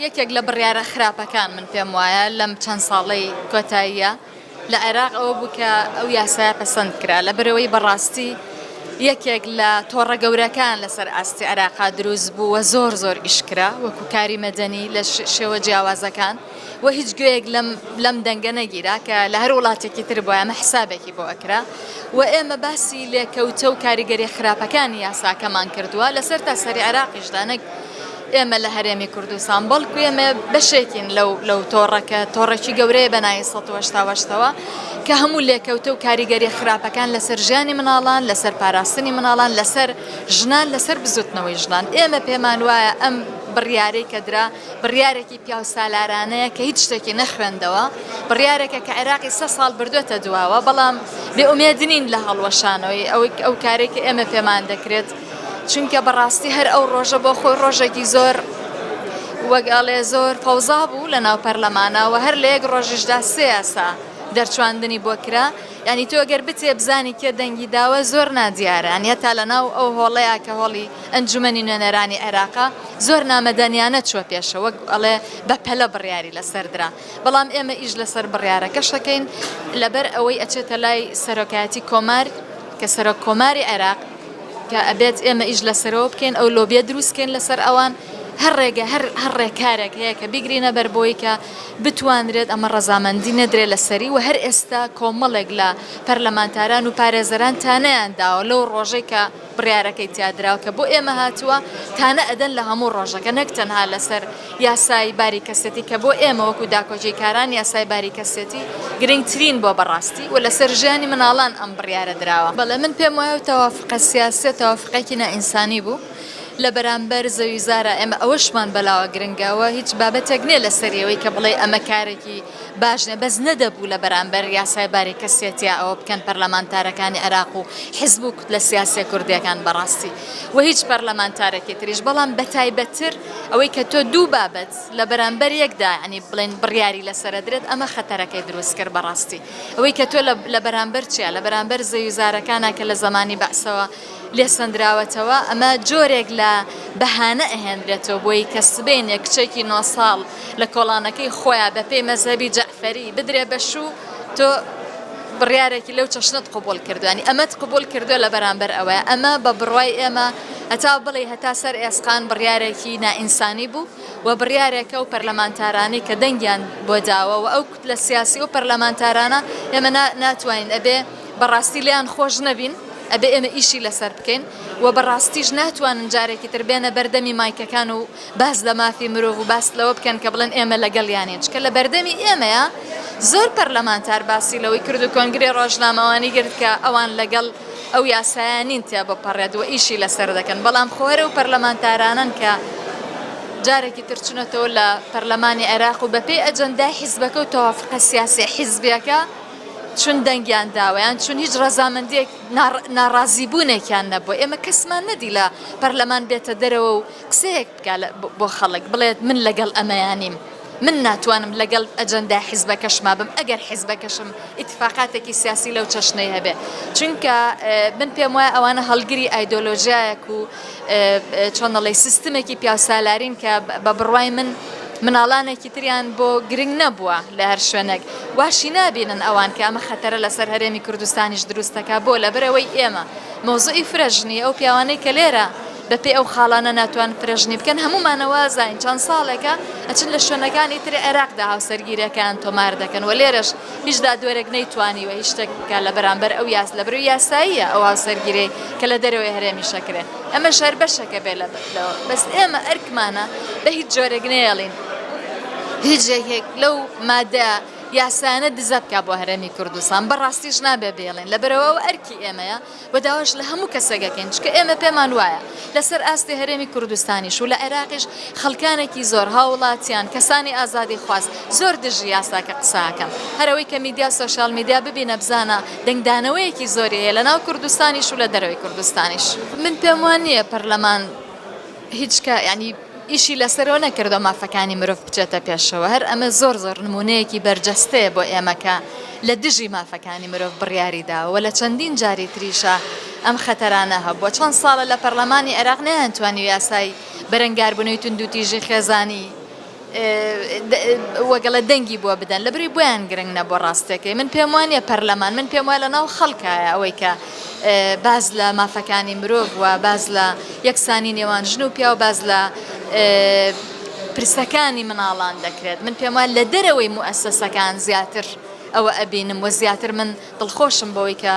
یەکێک لە بڕیارە خراپەکان من پێم وایە لەم چەند ساڵەی کۆتاییە لە عێراق ئەوە بوو کە ئەو یاسایە پەسەند کرا لەبەرئەوەی بەڕاستی یەکێک لە تۆڕە گەورەکان لەسەر ئاستی عێراقا دروست بوو و زۆر زۆر ئیش کرا وەکو کاری مەدەنی لە شێوە جیاوازەکان و هیچ گوێیەک لەم لەم دەنگە نەگیرا کە لە هەر وڵاتێکی تر بوایە ئەمە حسابێکی بۆ ئەکرا و ئێمە باسی لێکەوتە و کاریگەری خراپەکانی یاساکەمان کردووە لەسەر تا سەری عێراقیشدا نەک ئێمە لە هەرێمی کوردستان بەڵکو ئێمە بەشێکین لەو لەو تۆڕە کە تۆڕێکی گەورەیە بە ناوی 188ەوە کە هەموو لێکەوتە و کاریگەری خراپەکان لەسەر ژیانی مناڵان لەسەر پاراستنی مناڵان لەسەر ژنان لەسەر بزوتنەوەی ژنان ئێمە پێمان وایە ئەم بڕیارەی کە درا بڕیارێکی پیاوسالارانەیە کە هیچ شتێکی نەخوێندەوە، بڕیارێکە کە عێراقی سە ساڵ بردووەتە دواوە، بەڵام بێ ئومێد نین لە هەڵوەشانەوەی ئەوەی ئەو کارەی کە ئێمە پێمان دەکرێت، چونکە بەڕاستی هەر ئەو ڕۆژە بۆ خۆی ڕۆژێکی زۆر وەک ئەڵێ زۆر فەوزا بوو لە ناو پەرلەمانا و هەر لە یەک ڕۆژیشدا سێ یاسا دەرچواندنی بۆ کرا، یانی تۆ گەر بچێ بزانی کێ دەنگی داوە زۆر نادیارە یانی هەتا لە ناو ئەو هۆڵەیا کە هۆڵی ئەنجومەنی نوێنەرانی عێراقە زۆر نامەدەنیانە چوە پێشە وەک ئەڵێ بە پەلە بڕیاری لەسەر درا بەڵام ئێمە ئیش لەسەر بڕیارەکەش ئەکەین لەبەر ئەوەی ئەچێتە لای سەرۆکایەتی کۆمار کە سەرۆک کۆماری عێراق کە ئەبێت ئێمە ئیش لەسەرەوە بکەین ئەو لۆبیە دروست کەین لەسەر ئەوان هەر ڕێگە هەر هەر ڕێکارێک هەیە کە بیگرینە بەر بۆی کە بتوانرێت ئەمە ڕەزامەندی نەدرێت لەسەری و هەر ئێستا کۆمەڵێک لە پەرلەمانتاران و پارێزەران تانەیان داوە لەو ڕۆژەی کە بڕیارەکەی تیا دراوە کە بۆ ئێمە هاتووە تانە ئەدەن لە هەموو ڕۆژەکە نەک تەنها لەسەر یاسای باری کەسێتی کە بۆ ئێمە وەکو داکۆکیکاران یاسای باری کەسێتی گرنگترین بۆ بەڕاستی و لەسەر ژیانی مناڵان ئەم بڕیارە دراوە. بەڵێ من پێم وایە ئەو تەوافقە سیاسیە تەوافقێکی نائینسانی بوو لە بەرامبەر زەوی زارا ئێمە ئەوەشمان بەلاوە گرنگە و هیچ بابەتێک نیە لەسەری ئەوەی کە بڵێی ئەمە کارێکی باش نیە بەس نەدەبوو لە بەرامبەر یاسای باری کەسێتیا ئەوە بکەن پەرلەمانتارەکانی عێراق و حزب و کوتلە سیاسیە کوردیەکان بەڕاستی و هیچ پەرلەمانتارێکی تریش بەڵام بەتایبەتتر ئەوەی کە تۆ دوو بابەت لە بەرامبەر یەکدا یانی بڵێن بڕیاری لەسەرەدرێت ئەمە خەتەرەکەی دروست کرد بەڕاستی ئەوەی کە تۆ لە بەرامبەر چیا لە بەرامبەر زەویوزارەکانا کە لە زەمانی بەعسەوە لێسەندراوەتەوە ئەمە جۆرێک لە بەهانە ئەهێنرێتەوە بۆی کە سبەینێ کچێکی نۆ ساڵ لە کۆڵانەکەی خۆیا بەپێی مەزهەبی جەعفەری بدرێ بە شوو تۆ بڕیارێکی لەو چەشنەت قبوڵ کردووە یانی ئەمەت قبوڵ کردووە لە بەرامبەر ئەوەیە ئەمە بە بڕوای ئێمە هەتا بڵێی هەتا سەر ئێسقان بڕیارێکی نائینسانی بوو و بڕیارێکە و پەرلەمانتارانەی کە دەنگیان بۆ داوە و ئەو کوتلە سیاسی و پەرلەمانتارانە ئێمە ناتوانین ئەبێ بەڕاستی لێیان خۆش نەبین ئەبێ ئێمە ئیشی لەسەر بکەین و بەڕاستیش ناتوانن جارێکی تر بێنە بەردەمی مایکەکان و باس لە مافی مرۆڤ و باس لەوە بکەن کە بڵێن ئێمە لەگەڵیانین چونکە لە بەردەمی ئێمەیە زۆر پەرلەمانتار باسی لەوەی کرد و کۆنگرەی ڕۆژنامەوانی گرت کە ئەوان لەگەڵ ئەو یاسایە نین تێبپەڕێت و ئیشی لەسەر دەکەن بەڵام خۆ هەر ئەو پەرلەمانتارانەن کە جارێکی تر چونەتەوە لە پەرلەمانی عێراق و بەپێی ئەجەندای حیزبەکە و تەوافقە سیاسیە حیزبیەکە چون دەنگیان داوە یان چون هیچ ڕەزامەندیەک ناڕازیبوونێکیان نەبووە ئێمە کەسمان نەدی لە پەرلەمان بێتە دەرەوە و قسەیەک بکا بۆ خەڵک بڵێت من لەگەڵ ئەمەیا نیم من ناتوانم لەگەڵ ئەجەندای حیزبەکەشما بم ئەگەر حیزبەکەشم ئیتفاقاتێکی سیاسی لەو چەشنەی هەبێ چونکە من پێم وایە ئەوانە هەڵگری ئایدۆلۆژیایەک و چۆن دەڵێی سیستمێکی پیاوسالارین کە بە بڕوای من مناڵانێکی تریان بۆ گرنگ نەبووە لە هەر شوێنێک واشی نابینن ئەوان کە ئەمە خەتەرە لەسەر هەرێمی کوردستانیش دروستەکە بۆ لەبەرئەوەی ئێمە مەوزوعی فرەژنی ئەو پیاوانەی کە لێرە بەپێی ئەو خاڵانە ناتوان فرەژنی بکەن هەموومان وازانین چەند ساڵێکە ئەچن لە شوێنەکانی تری عێراقدا هاوسەرگیریەکەیان تۆمار دەکەن و لێرەش هیچ دادوەرێک نەیتوانیوە هیچ شتێک بکات لە بەرامبەر ئەو یاس لەبەرئەوەی یاساییە ئەو هاوسەرگیرەی کە لە دەرەوەی هەرێمیش ئەکرێ ئەمەش هەر بەشێکە بێ لە لەوە بەس ئێمە ئەرکمانە بە هیچ جۆرێک نەیەڵین هیچ یەکێک لەو مادە یاسایانە دزە بکا بۆ هەرێمی کوردستان بەڕاستیش نابێ بێڵین لەبەرئەوە ئەوە ئەرکی ئێمەیە و داواش لە هەموو کەسێک ئەکەین چونکە ئێمە پێمان وایە لەسەر ئاستی هەرێمی کوردستانیش و لە عێراقیش خەڵکانێکی زۆر هاوڵاتیان کەسانی ئازادیخواز زۆر دژی یاساکە قسە ئەکەن هەر ئەوەی کە میدیا سۆشیال میدیا ببینە بزانە دەنگدانەوەیەکی زۆری هەیە لەناو کوردستانیش و لە دەرەوەی کوردستانیش. من پێم وا نییە پەرلەمان هیچ کە یانی ئیشی لەسەرەوە نەکردوە مافەکانی مرۆڤ بچێتە پێشەوە هەر ئەمە زۆر زۆر نمونەیەکی بەرجەستەیە بۆ ئێمە کە لە دژی مافەکانی مرۆڤ بڕیاری داوە وە لە چەندین جاری تریشا ئەم خەتەرانە هەبووە چەند ساڵە لە پەرلەمانی عێراق نەیانتوانیوە یاسای بەرەنگاربوونەوەی توندوتیژی خێزانی. وەگەڵە دەنگی بۆ بدەن لەبری بۆیان گرنگ نەبووە ڕاستەکەی من پێم وانە پەرلەمان من پێم وایە لە ناو خەڵکایە ئەوەی کە باز لە مافەکانی مرۆڤ و باز لە یەکسانی نێوان ژن و پیاو باز لە پرسەکانی مناڵان دەکرێت من پێم وایە لە دەرەوەی موئەسەسەکان زیاتر ئەوە ئەبینم و زیاتر من دڵخۆشم بەوەی کە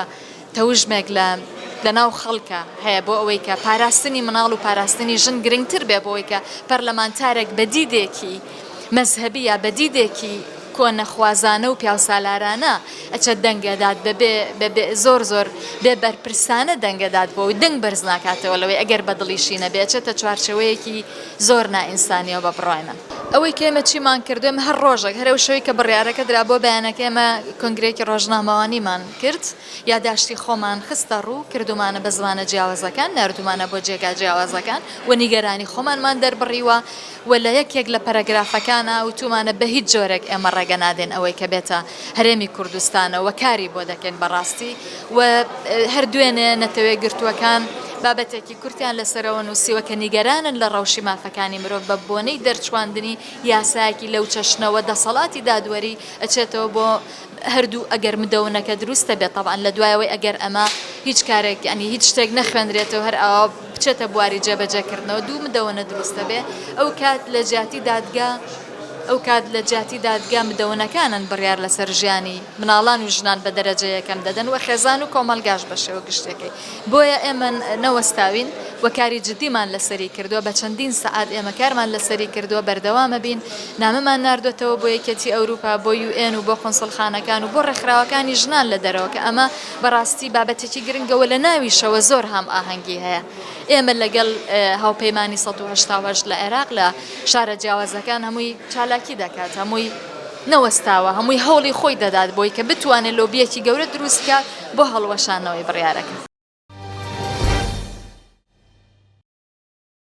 تەوژمێک لە لەناو خەڵکە هەیە بۆ ئەوەی کە پاراستنی مناڵ و پاراستنی ژن گرنگتر بێ بۆ ئەوەی کە پەرلەمانتارێک بە دیدێکی مەزهەبی یا بە دیدێکی کۆنەخوازانە و پیاوسالارانە ئەچێت دەنگ ئەدات بەبێ بەبێ زۆر زۆر بێ بەرپرسانە دەنگ ئەدات بۆ ئەوەی دەنگ بەرز ناکاتەوە لەوەی ئەگەر بە دڵیشی نەبێ ئەچێتە چوارچێوەیەکی زۆر نائینسانیەوە بە بڕوای من. ئەوەی کە ئێمە چیمان کردووە ئێمە هەر ڕۆژێک هەر ئەو شەوەی کە بڕیارەکە درا بۆ بەیانەکە ئێمە کۆنگرەیەکی ڕۆژنامەوانیمان کرد یاداشتی خۆمان خستە ڕوو کردوومانە بە زمانە جیاوازەکان ناردوومانە بۆ جێگا جیاوازەکان و نیگەرانی خۆمانمان دەربڕیوە و لە یەکێک لە پەرەگرافەکانا وتوومانە بە هیچ جۆرێک ئێمە ڕێگە نادەین ئەوەی کە بێتە هەرێمی کوردستانەوە کاری بۆ دەکەین بەڕاستی و هەر دوێنێ نەتەوەیەکگرتووەکان بابەتێکی کورتیان لەسەرەوە نووسیوە کە نیگەرانن لە ڕەوشی مافەکانی مرۆڤ بە بۆنەی دەرچواندنی یاسایەکی لەو چەشنەوە دەسەڵاتی دادوەری ئەچێتەوە بۆ هەردوو ئەگەر مدەونەکە دروستە بێت تەبعەن لە دوایەوەی ئەگەر ئەمە هیچ کارێک یانی هیچ شتێک نەخوێنرێتەوە هەر ئاوا بچێتە بواری جێبەجێکردنەوە دوو مدەونە دروستە بێ ئەو کات لە جیاتی دادگا ئەو کات لە جیاتی دادگا مدەونەکانن بڕیار لەسەر ژیانی مناڵان و ژنان بە دەرەجە یەکەم دەدەن و خێزان و کۆمەڵگاش بە شێوە گشتیەکەی بۆیە ئێمە نەوەستاوین و کاری جدیمان لەسەری کردووە بە چەندین سەعات ئێمە کارمان لەسەری کردووە بەردەوامە بین نامەمان ناردۆتەوە بۆ یەکێتی ئەوروپا بۆ UN و بۆ قونسڵخانەکان و بۆ ڕێکخراوەکانی ژنان لە دەرەوە کە ئەمە بەڕاستی بابەتێکی گرنگە و لە ناویشەوە زۆر هامئاهەنگی هەیە ئێمە لەگەڵ هاوپەیمانی 188 لە عێراق لە شارە جیاوازەکان هەمووی چالاکی دەکات هەمووی نەوەستاوە هەمووی هەوڵی خۆی دەدات بۆی کە بتوانێت لۆبیەکی گەورە دروست بکات بۆ هەڵوەشانەوەی بڕیارەکە.